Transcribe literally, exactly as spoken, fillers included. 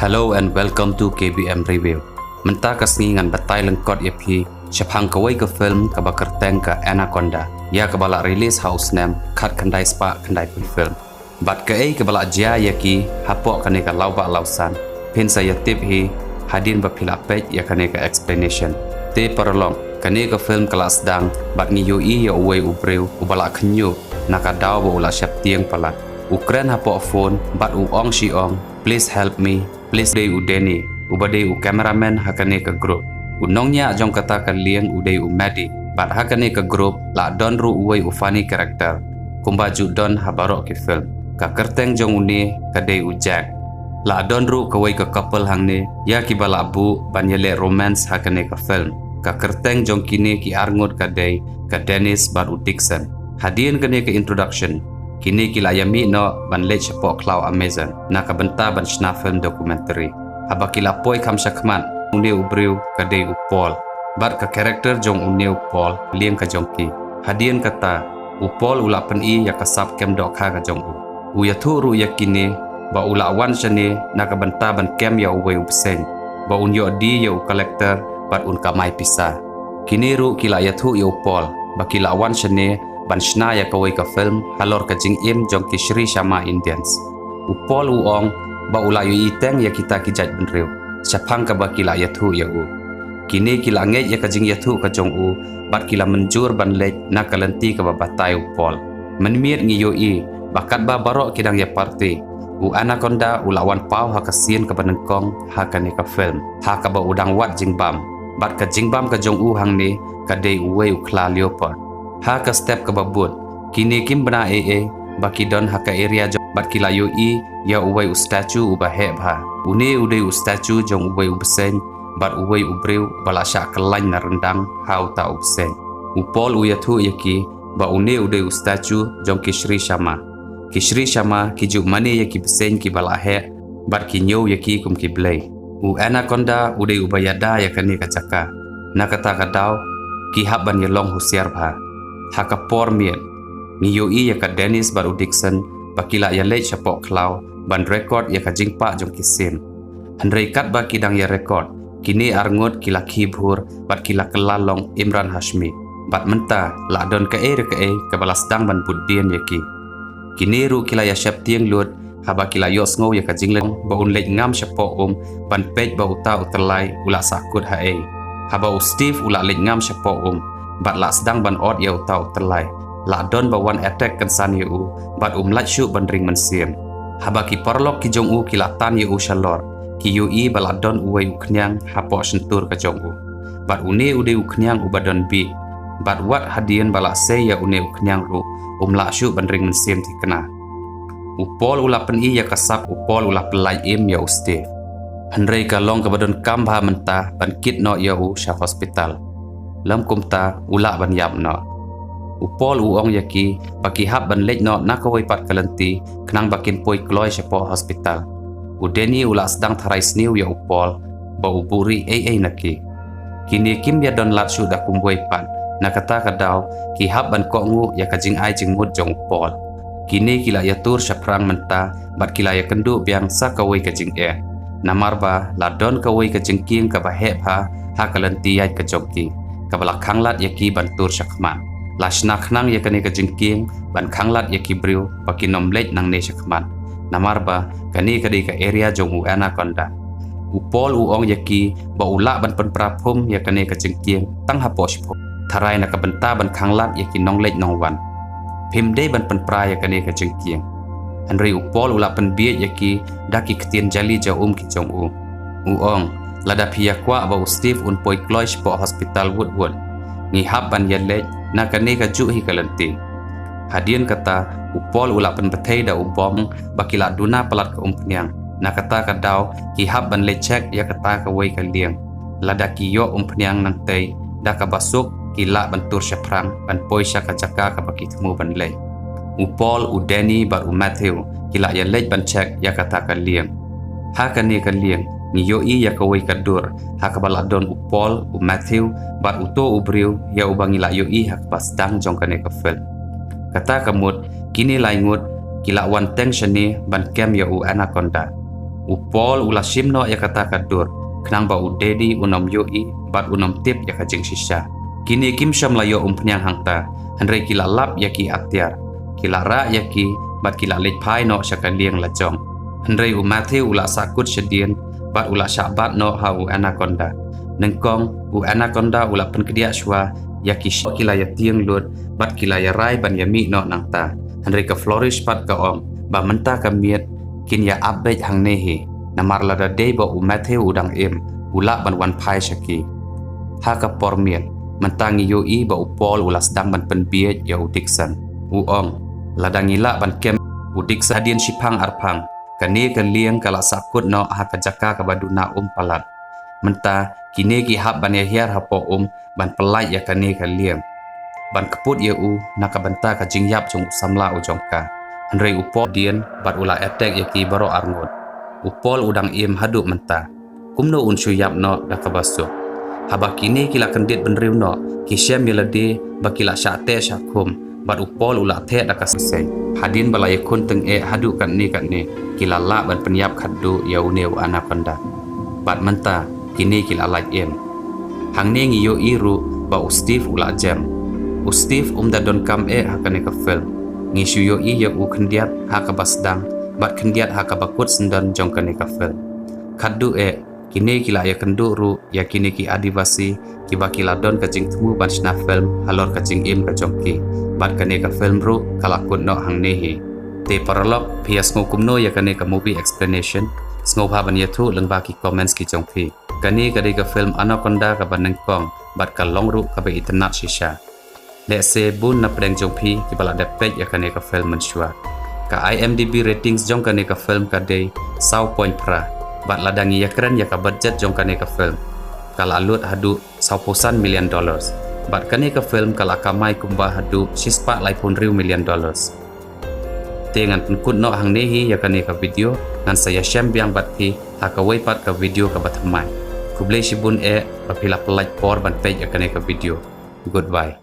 Hello and welcome to K B M Review. Mynta ka sngi ngan batai lyngkot ïa phi shaphang kawei ka film kaba kyrteng ka Anaconda, ïa kaba la release ha u snem khatkhyndai spah khyndaiphew film. Bad kaei kaba la jia ïa ki hapoh kane ka lawbah lawsan, phin sa ïa tip hi hadien ba phi la peit ïa kane ka explanation. Te paralok, kane ka film ka la sdang bad ngi ïohi ïa uwei u briew uba la khynñiuh na ka daw ba u la sheptieng palat. U kren hapoh phone bad u ong shi ong, "Please help me, please." Dei u Danny, uba dei u cameraman ha kane ka group. U nongñiah jong kata ka lieng u dei u Maddie, bad ha kane ka group la don ruh uwei u funny character, kumba ju don ha baroh ki film. Ka kyrteng jong une ka dei u Jack. La don ruh kawei ka couple hangne ïa kiba la buh ban ïaleh romance ha kane ka film. Ka kyrteng jong kine ki arngut ka dei ka Dennis bad u Dixon. Hadien kane ka introduction, kine ki la ïa mih noh ban leit shapoh khlaw Amazon na ka bynta ban shna film documentary. Haba ki la poi kham shakhmat, une u briew ka dei u Paul. Bad ka character jong une u Paul, lieng ka jong ki. Hadien kata, u Paul u la pyni ïa ka sap kem dohkha ka jong u. U ïathuh ruh ïa kine ba u la wan shane na ka bynta ban kem ïa uwei u bseiñ, ba un ïoh die ïa u collector bad un kamai pisa. Kine ruh ki la ïathuh ïa u Paul ba ki la wan shane ban shna ïa kawei ka film halor ka jingim jong ki Sri Chama Indians. U Paul u ong ba u la ïohi teng ïa kita ki jaitbynriew shaphang kaba ki la ïathuh ïa u. Kine ki la ngeit ïa ka jingïathuh ka jong u bad ki la mynjur ban leit na ka lynti kaba batai u Paul. Mynmiet ngi ïohi ba katba baroh ki dang ïa party, u Anaconda u la wan paw ha ka sien kaba nyngkong ha kane ka film, ha kaba u dang wad jingbam. Bad ka jingbam ka jong u hangne ka dei uwei u khla leopard. Ha ka step kaba bud, kine kim bna ei ei ba ki don ha ka area jong, bad ki la ïohi ïa uwei u statue uba heh bha. Une u dei u statue jong uwei u bseiñ bad uwei u briew ba la shah kyllain na ryndang ha uta u bseiñ. U Paul u ïathuh ïa ki ba une u dei u statue jong ki Sri Chama. Ki Sri Chama ki ju mane ïa ki bseiñ kiba la heh bad ki ñiew ïa ki kum ki blei. U Anaconda u dei uba ïada ïa kane ka jaka. Na kata ka daw, ki hap ban ïalong husiar bha. Ha ka por miet, ngi ïohi ïa ka Dennis bad u Dixon ba ki la ïaleit shapoh khlaw ban record ïa ka jingpah jong ki sien. Hynrei katba ki dang ïa record, kine arngut ki la khih bhur bad ki la kylla long Emraan Hashmi. Bad mynta la don kaei re kaei kaba la sdang ban bud dien ïa ki. Kine ruh ki la ïa sheptieng lut haba ki la ïohsngew ïa ka jingleh ba un leit ngam shapoh um ban peit ba uta u tyllai u la sahkut haei. Haba u Steve u la leit ngam shapoh um bad la sdang ban ot ïa uta u tyllai, la don ba wan attack kynsan ïa u bad um lah shuh ban ring mynsiem. Haba ki paralok ki jong u ki la tan ïa u shalor, ki ïohi ba la don uwei u khñiang hapoh shyntur ka jong u. Bad une u dei u khñiang uba don bih. Bad wat hadien ba la sei ïa une u khñiang ruh, um lah shuh ban ring mynsiem thikna. U Paul u la pyni ïa ka sap, u Paul u la pyllait im ïa u Steve. Hynrei ka long kaba donkam bha mynta ban kit noh ïa u sha hospital. Lym kumta u lah ban ïap noh. U Paul u ong ïa ki ba ki hap ban leit noh na kawei pat ka lynti khnang ba kin poi kloi shapoh hospital. U Danny u la sdang tharai sniew ïa u Paul ba u buhrieh ei ei na ki. Kine kim ïa don lad shuh da kumwei pat, na kata ka daw ki hap ban kohnguh ïa ka jingai jingmut jong u Paul. Kine ki la ïatur shaphrang mynta bad ki la ïakynduh biang sa kawei ka jingeh. Namar ba la don kawei ka jingkieng kaba heh bha ha ka lynti ïaid ka jong ki, kaba la khanglad ïa ki ban tur shakhmat. La shna khnang ïa kane ka jingkieng ban khanglad ïa ki briew ba kin ym leit nangne shakhmat. Namar ba kane ka dei ka area jong u Anaconda. U Paul u ong ïa ki ba u lah ban pynpra phum ïa kane ka jingkieng tang hapoh shiphew. Tharai na ka bynta ban khanglad ïa ki nongleit nongwan, phim dei ban pynpra ïa kane ka jingkieng. Hynrei u Paul u la pynbieit ïa ki da ki ktien jali ja um ki jong u. U ong, lada phi ïa kwah ba u Steve un poi kloi shapoh hospital wut wut, ngi hap ban ïaleit na kane kajuh hi ka lynti. Hadien kata, u Paul u la pynbthei da u bom ba ki la duna palat ka umphniang. Na kata ka daw ki hap ban leit check ïa kata kawei ka lieng. Lada ki ïoh umphniang nangtei da kaba suk, ki lah ban tur shaphrang ban poi sha ka jaka kaba ki thmu ban leit. U Paul, u Danny bad u Matthew ki la ïaleit ban check ïa kata ka lieng. Ha kane ka lieng ngi ïohi ïa kawei ka dur ha kaba la don u Paul, u Matthew bad uto u briew ïa uba ngi la ïohi ha kaba sdang jong kane ka film. Kata ka mut kine lai ngut ki la wan teng shane ban kem ïa u Anaconda. U Paul u la shim noh ïa kata ka dur, khnang ba u Daddy un ym ïohi bad un ym tip ïa ka jingshisha. Kine kim shym la ïoh umphniang hangta, hynrei ki la lap ïa ki atiar. Ki la rah ïa ki bad ki la leit phai noh sha ka lieng la jong. Hynrei u Matthew u la sahkut shadien bad u la shah bat noh ha u Anaconda. Nyngkong u Anaconda u la pynkdiah shuwa ïa ki shong, ki la ïa tieng lut bad ki la ïa rai ban ïa mih noh nangta. Hynrei ka Flourish pat ka ong ba mynta ka miet kin ïa ap beit hangne hi, namar lada dei ba u Matthew u dang im, u lah ban wan phai sha ki. Ha ka por miet mynta ngi ïohi ba u Paul u la sdang ban pynbiej ïa u Dixon. U ong, lada ngi lah ban kem u Dixon. Hadien shiphang arphang, kane ka lieng ka la sahkut noh ha ka jaka kaba duna um palat. Mynta kine ki hap ban ïa hiar hapoh um ban pyllait ïa kane ka lieng, ban kput ïa u na ka bynta ka jingïap jong u samla u jong ka. Hynrei u Paul dien bad u la attack ïa ki baroh arngut. U Paul u dang im haduh mynta. Kumno un shu ïap noh da kaba suk? Haba kine ki la kyndit bynriew noh, ki shem ïa lade ba ki la shah teh shah khum, bad u Paul u la theh da ka seng. Hadien ba la ïakhun tyngeh haduh katne katne, ki la lah ban pynïap khatduh ïa une u Anaconda. Bad mynta kine ki la lait im. Hangne ngi ïohi ruh ba u Steve u la jem. U Steve um da donkam eh ha kane ka film. Ngi shu ïohi ïa u khyndiat ha kaba sdang bad khyndiat ha kaba kut syndon jong kane ka film. Khatduh eh, kine ki la ïakynduh ruh ïa kine ki Adivasi kiba ki la don ka jingthmu ban shna film halor ka jingim ka jong ki. Bad kane ka film ruh ka la kut noh hangne hi. Te paralok, phi ïa sngew kumno ïa kane ka movie explanation? Sngewbha ban ïathuh lyngba ki comments ki jong phi. Kane ka dei ka film Anaconda kaba nyngkong bad ka long ruh kaba itynnad shisha. Lehse bun na pdeng jong phi kiba la dep peit ïa kane ka film mynshuwa. Ka IMDb ratings jong kane ka film ka dei saw point phra, bad lada ngi ïakren ïa ka budget jong kane ka film, ka la lut haduh sawphew san million dollars. Bad kane ka film ka la kamai kumba haduh shispah laiphew hynriew million dollars. Te ngan pynkut noh hangne hi ïa kane ka video, ngan sa ïashem biang bad phi ha kawei pat ka video kaba thymmai. Khublei shibun eh ba phi la pynlait por ban peit ïa kane ka video. Goodbye.